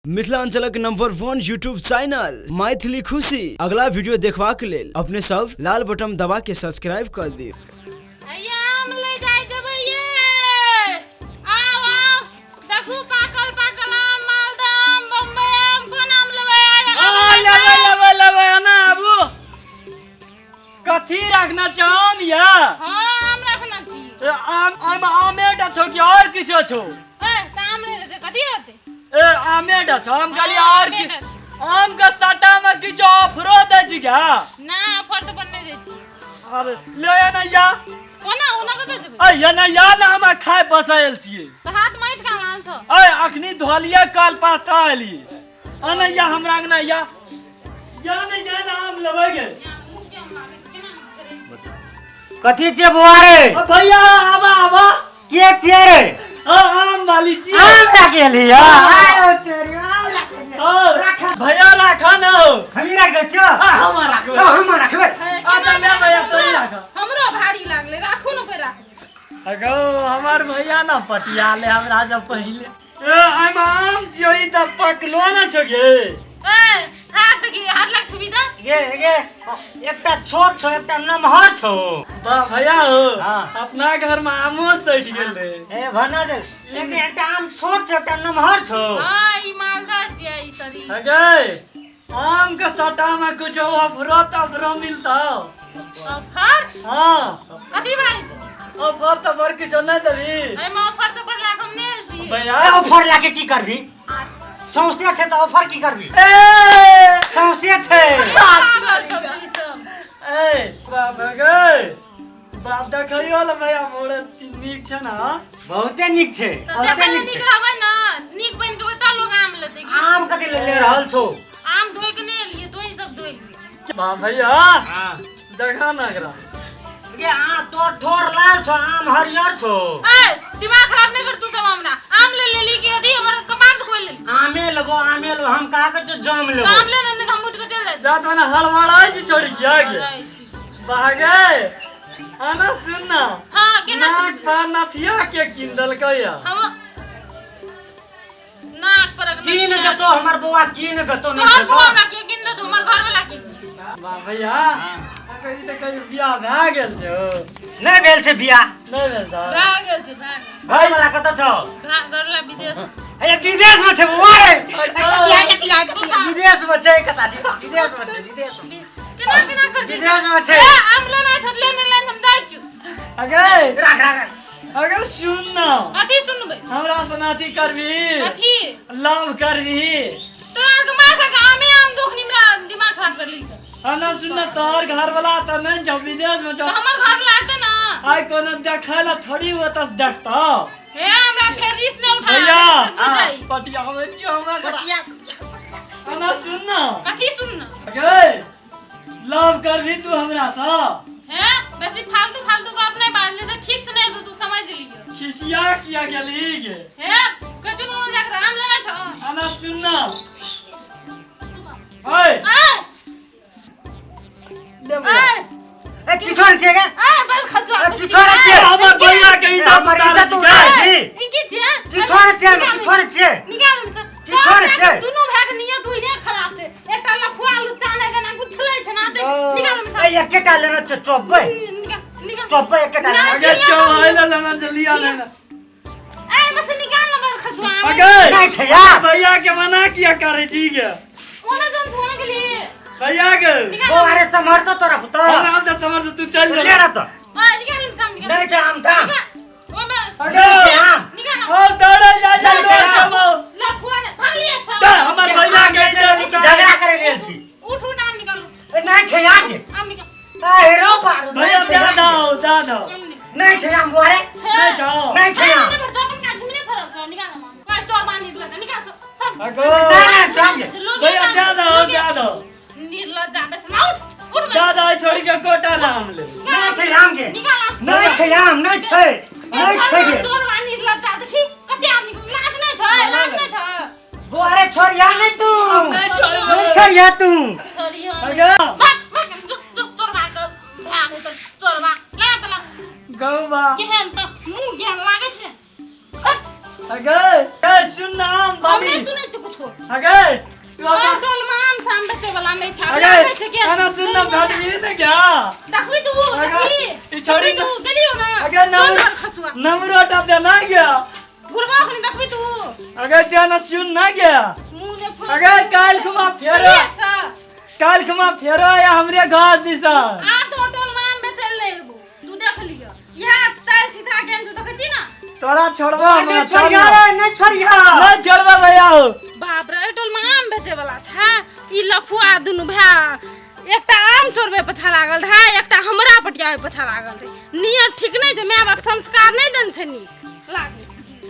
मिथिलांचलक number 1 YouTube channel Maithili खुशी अगला वीडियो देखबाक लेल अपने सब लाल बटन दबा के सब्सक्राइब कर दियो। हैया आम ले जाय जेबै ये, आउ आउ देखू पाकल पाकल आम, मालदह आम, बम्बई आम, कोन आम लेबै? आइ आ, लेबै लेबै लेबै, एना आबू। कथी रखना छौ आम या? हाँ, आम रखना छी। ए, आम आम आमेटा छौ कि और किछो छौ? ए त आम ले लेतै, कथी रहतै? ए आमेटा छौ, हम कहलियै हाँ, और कि आमेटा छै। आम के सटा में किछो ऑफरो दै छी क्या? ना, ऑफर तऽ पर नहि दै छी। अरे ले ना या। ओना ओना कतऽ जेबै? ए ये ना या ना, हम खाय बसायल छियै। तऽ हाथ माटि कहाँ आयल छौ? ए अखनी धोलिए कल पाता एलियै। आना या हमरा अंगना या। या ना या ना आम लेबै गे। कथी छियै बौआ रे? ओ भैया आबा आबा। के छियै रे? ओ आम वाली छियै। आम लए के एली हँ? आरो तेरी आम लए के एली। ओ भैया राखा ना हो। हमही राखि दै छियौ। आ हम राखबै। हम राखबै। अच्छा ले भैया तोही राख। हमरो भारी लागलै, राखू ने कोइ राखबै। अगो हमर भैया ना पटिया ले हमरा से पहिले। ए आम आम छियौ ई तऽ पकलो ना छौ गे। ए हाथ देखी, हाथ लग छुबी द। गे गे एकटा छोट छौ एकटा नमहर छौ। बा भैया हो। हाँ। अपना घर में आमो सटि गेल रे। ए भना जे लेकिन एकटा आम छोट छौ एकटा नमहर छौ। हां, ई मालदह छियै ई सरी। अगे आम के सटा में कुछ अफरो तफरो मिलता? ऑफर? हाँ। कथी भाई छी? ऑफर तफर किछो नहीं देबी? एहिमे ऑफर तो पर लाग हम नहि आयल छी। भैया ए ऑफर लाके की करबी? सौंसे छै तऽ ऑफर की करबी? ए सौंसे छै। पागल सब छै ई सब। ए बाप रे गे बाप देखियो ल भैया मोरे नीक छै ना? बहुते नीक छै। तऽ बहुते देखै नीक नीक छै। रहबै ना, नीक बनि के बता लोग आम लेतै की? आम कथी ले ले रहल छौ? आम धोइ के नहि एलियै, तोही सब धोइ लियै। बाप भैया हाँ। देखा ना एकरा। गे आ तोर ठोर लाल छौ आम हरियर छौ। ए दिमाग खराब नहीं कर तू सब, हमरा आम ले लेली कि यदि हमर कपार धोइ लेली। आमे लेबो आमे लेबो, हम कहा के छौ जाम लेबो। आम ले ने, हम उठ के चल जाइ छी। जात मने हड़बड़ाइ छी छोड़ी किया गे? हड़बड़ाइ छी। बागे आना सुन ना। हाँ, केना नाक सुनबै? पर नथिया के कीन देलकै या? हम नाक पर कीन देतो हमर बौआ, कीन देतो। नहीं तोहर बौआ देतो। हमरा के कीन देतो? हमर घर वाला कीन देतो। वाह भैया, कही तऽ कही बियाह भए गेल छौ? नहीं भेल छै बियाह। नहीं भेल छौ? भए गेल छै, भए गेल। घर वाला कतऽ छौ? भए घर वाला विदेश। ए विदेश में छै बौआ रे। कतिया कतिया कतिया विदेश में छै, कता छै विदेश में छै, विदेश में। केना केना कर विदेश में छै। ए आम लेना छै लेने लेने हम जाइ छी। अगे राख राख राख। अगर सुन ना। कथी सुनबै? हमरा से अथी करबी? कथी? लव करबी? तोरा के मार खा के आमे आम दोखनी हमरा दिमाग खराब कर ली। आना सुन ना, तोहर घर वाला तऽ नहीं छौ विदेश में छौ। तऽ हमर घर वाला आते ना। आइ कोनो देखै ला थोड़ी ओतऽ से देखतौ। हे हमरा फेर रिस ने उठा। भैया बुझाई। पटियाबै छियौ हमरा घरा। आना सुन ना। कथी सुन ना? अगे लव करबी तू हमरा से? हे बेसी फालतू फालतू गप नहीं बाज ले तऽ ठीक से नहीं तो तू समझ लियो। खिसिया किया गेली गे? हे कचुन उन जाके आम लेना छौ। आना सुन ना। ओए आय ले भैया। आय ए किछो नहीं छै गे। आय बस खसुआ। ए किछो नहीं छै। हमर भैया के इज्जत हमर इज्जत उतारै छी। ई की छियै? किछो नहीं छै, किछो नहीं छै। निकाल से। किछो नहीं छै। दुनू भाई के नियत ओहिने खराब छै। एकटा लफुआ लुच्चा नहि केना उछलै छै नाचै छै। निकाल में ए एकेटा लेना छै चोपबै। निकाल निकाल। चोपबै एकेटा लेना अगे चौहाई ला लेना चलिया लेना। ए बस निकाल ना बर खसुआ। अगे नहीं छै यार। भैया के मना किया करै छी गे? ओना जोन तू ओना के लिए। भैया के निकाल। ओ अरे सम्हर तो तोरा पुतो। हम आब तऽ समझ तू चल ले ना तो। आ निकाल सामने निकाल। नहीं छै आम थाम। ओ बस। अगे नहीं छै आम। निकाल। ओ दौड़ल जा जा नहीं छै डोर आम। समो। लफुआ ने भाग लिया अच्छा। डर हमर भैया के इज्जत कि झगड़ा करे लेल छी। उठ उठ आम निकाल। ए नहीं छै आम गे। आम निकाल। ए हेरो पारू। भैया दे दो दे दो। आम निकाल। नहीं छै आम बुआ रे। नहीं छौ। नहीं छै आम। नहीं अपन गाछ में नहीं फरल छौ, निकाल ना मामा। चोर बानी लग निकाल सब सब। अगो नहीं नहीं छै आम गे। भैया दे दो दे दो। निर्लज्ज जाबे से उठ उठ दे दो छोड़ी के कोटा नाम ले। नहीं छै आम गे। निकाल आम। नहीं छै आम, नहीं छै। नहीं छै गे। चोर बानी निर्लज्ज देखी कते आम निकल। लाज नहीं छै, लाज नहीं छै। बुआ रे छोड़िया नहीं तू। नहीं छोड़बै। नहीं छोड़िया तू। छोड़ियो। अगे भाग भाग जो जो चोरबा के भाग त चोरबा ला त ला। गौबा केहन त मुंह केहन लागै छै। अगे ए सुन ना आम हम बाली नहि सुनै छी कुछो। अगे तू और अपन टोल में आम साम बेचे वाला नहीं छै। अगे लागै छै कि खाना सुन ना भेटबी ने क्या? देखबी तू। अगे, देखबी ई छोड़ी देखबी तू गेलियो ना। अगे चल घर खसुआ। नमरोटा दे ना गया। घुरबा अखनी देखबी तू। अगे देना सुन ना गया। मुंह ने फुल। अगे काल खुमा फेरो। अच्छा। काल खुमा फेरो या हमरे घर दिसा। आ तो टोल में आम बेचै ले एबो, तू देख लियो। इएह चाल सीधा गेम तू देखै छी ना। तोरा छोड़बा हमरा। नहीं छोड़िया रे, नहीं छोड़िया। नहीं छोड़बा भैया हो। बाप रे, एहि टोल में आम बेचे वाला छै। ई लफुआ दुनू भाय एकटा आम चोरबै पछा लागल रहै, एकटा हमरा पटियाबै पछा लागल रहै। नियत ठीक नहि छै, माय बाप संस्कार नहि देने छै नीक।